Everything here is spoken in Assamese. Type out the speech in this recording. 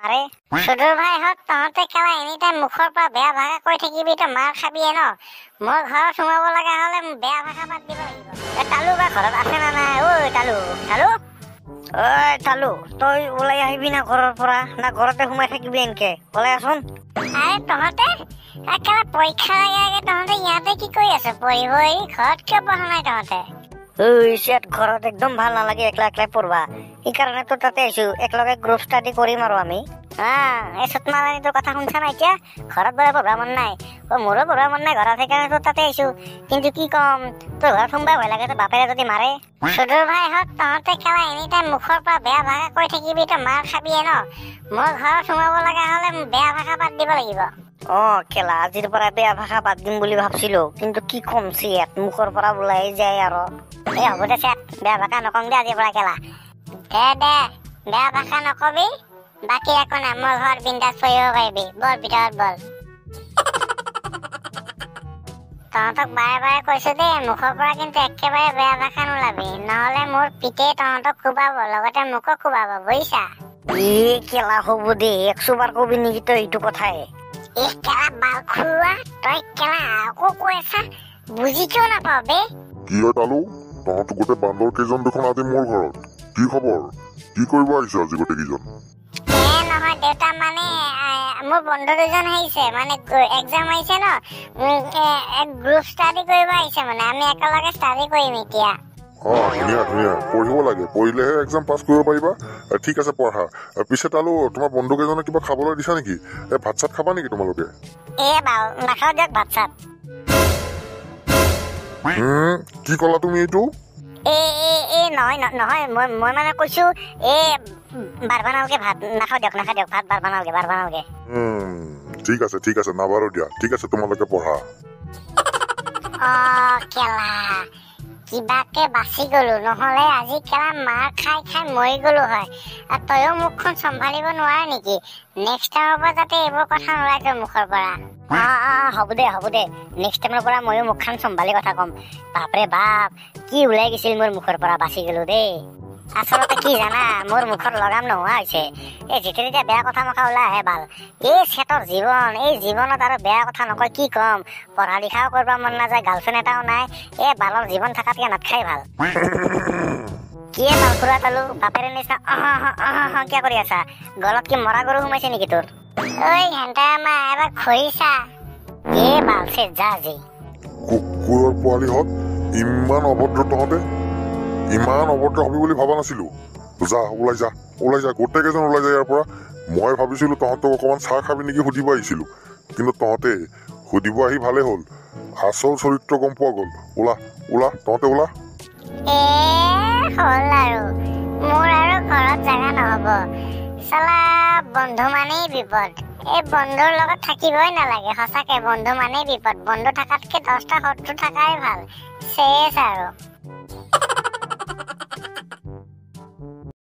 মাৰে। চুদুৰ ভাইহঁত, তহঁতে কেলা এনি টাইম মুখৰ পৰা বেয়া ভাষা কৈ থাকিবি, তই মাৰ খাবিয়ে ন। মই ঘৰত সোমাব লগা হ'লে বেয়া ভাষা বাদ দিব লাগিব। তালু বা ঘৰত আছে না নাই? ঐ তালু, তালু, ঐ তালু, তই ওলাই আহিবি না ঘৰৰ পৰা, না ঘৰতে সোমাই থাকিবি এনকে? ওলাই আছোন। আৰে তহঁতে কেলা পৰীক্ষাৰ আগে আগে তহঁতে ইয়াতে কি কৰি আছ? পঢ়িব এৰি ঘৰত কিয় পঢ়া নাই তহঁতে? ঐ চেট, ঘৰত একদম ভাল নালাগে একলা একলাই পঢ়বা, সেইকাৰণে তো তাতে আহিছো, একেলগে গ্ৰুপ ষ্টাডি কৰিম আৰু আমি। এই চুতমাৰানী তোৰ কথা শুনছা না? এতিয়া ঘৰত গ'লে পঢ়বা মন নাই। অ মোৰো পঢ়বা মন নাই ঘৰত, সেইকাৰণে তোৰ তাতে আহিছো। কিন্তু কি ক'ম, তোৰ ঘৰত সোমবাই ভয় লাগে, তোৰ বাপেৰে যদি মাৰে। চুদুৰ ভাইহঁত, তহঁতে কেলা এনি টাইম মুখৰ পৰা বেয়া ভাষা কৈ থাকিবি, তই মাৰ খাবিয়ে ন। মই ঘৰত সোমাব লগা হ'লে বেয়া ভাষা বাদ দিব লাগিব। অ কেলা, আজিৰ পৰা বেয়া ভাষা বাদ দিম বুলি ভাবছিলো, কিন্তু কি ক'ম চিয়াত, মুখৰ পৰা ওলাই যায় আৰু। এই হ'ব দে চেট, বেয়া ভাষা নকং দে আজিৰ পৰা কেলা। দে দে, বেয়া ভাষা নকবি, বাকী একো নাই, মোৰ ঘৰত বিন্দাছ পঢ়িব পাৰিবি, বল ভিতৰত বল। তহঁতক বাৰে বাৰে কৈছো দেই, মুখৰ পৰা কিন্তু একেবাৰে বেয়া ভাষা নোলাবি, নহ'লে মোৰ পিতেই তহঁতক কোবাব, লগতে মোকো কোবাব, বুজিছা? এ কেলা হ'ব দে, একশোবাৰ কবি নেকি তই এইটো কথাই? এ কেলা বাল খুওৱা, তই কেলা আকৌ কৈ আছা, বুজি কিয় নাপাও বে? কি হয় তালু, তহঁত গোটেই বান্দৰ কেইজন দেখোন আজি মোৰ ঘৰত, কি খবৰ? কি কৰিব আহিছ আজি গোটেই কেইজন? নহয় দেউতা, মানে মোৰ বন্ধু দুজন আহিছে, মানে এক্সাম আহিছে ন, গ্ৰুপ ষ্টাডি কৰিব আহিছে, মানে আমি একেলগে ষ্টাডি কৰিম এতিয়া। অ ধুনীয়া ধুনীয়া, পঢ়িব লাগে, পঢ়িলেহে এক্সাম পাছ কৰিব পাৰিবা। ঠিক আছে পঢ়া। পিছে তালু, তোমাৰ বন্ধু কেইজনে কিবা খাবলৈ দিছা নেকি? এই ভাত চাত খাবা নেকি তোমালোকে? এ বাল নাখাওঁ দিয়ক ভাত চাত। কি ক'লা তুমি এইটো? এ এ নহয় নহয়, মই মানে কৈছো, এই বাৰবা নালগে ভাত, নাখাওঁ দিয়ক, নাখাওঁ দিয়ক ভাত, বাৰবা নালগে, বাৰবা নালগে। ঠিক আছে ঠিক আছে, নাবাৰো দিয়া, ঠিক আছে তোমালোকে পঢ়া। অ কেলা, কিবাকে বাচি গলো, নহ'লে আজি কেলা মাৰ খাই খাই মৰি গলো হয়। আৰু তয়ো মুখখন চম্ভালিব নোৱাৰ নেকি? নেক্সট টাইমৰ পৰা যাতে এইবোৰ কথা নোলায় তোৰ মুখৰ পৰা। অ অ হ'ব দে হ'ব দে, নেক্সট টাইমৰ পৰা ময়ো মুখখন চম্ভালি কথা ক'ম। বাপৰে বাপ, কি ওলাই গৈছিল মোৰ মুখৰ পৰা, বাচি গলো দেই। আচলতে কি জানা, মোৰ মুখত লগাম নোহোৱা হৈছে, এই যেতিয়া তেতিয়া বেয়া কথা মুখা ওলাই আহে বাল। এই চেটৰ জীৱন, এই জীৱনত আৰু বেয়া কথা নকয় কি ক'ম, পঢ়া লিখাও কৰিব মন নাযায়, গাৰ্লফ্ৰেণ্ড এটাও নাই, এই বালৰ জীৱন থকাতকে নাথাকাই ভাল। কিয়ে বাল খুৰা তালু, বাপেৰে নিচিনা অহ অহ অহ কিয় কৰি আছা? গলত কি মৰা গৰু সোমাইছে নেকি তোৰ? ঐ ঘেণ্টা মা, এবাৰ খৰিছা। এ বাল চেট যা আজি। কুকুৰৰ পোৱালিহঁত, ইমান অভদ্ৰ তহঁতে, ইমান অভদ্ৰ হবি বুলি ভবা নাছিলো। যা ওলাই যা, ওলাই যা, গোটেই কেইজন ওলাই যা ইয়াৰ পৰা। মই ভাবিছিলো তহঁতক অকণমান চাহ খাবি নেকি সুধিব আহিছিলো, কিন্তু তহঁতে সুধিব আহি ভালেই হ'ল, আচল চৰিত্ৰ গম পোৱা গ'ল। ওলা ওলা তহঁতে ওলা। এ হ'ল আৰু, মোৰ আৰু ঘৰত জেগা নহ'ব। চালা বন্ধু মানেই বিপদ, এই বন্ধুৰ লগত থাকিবই নালাগে সঁচাকে, বন্ধু মানেই বিপদ। বন্ধু থকাতকে 10টা শত্ৰু থকাই ভাল। চেচ আৰু।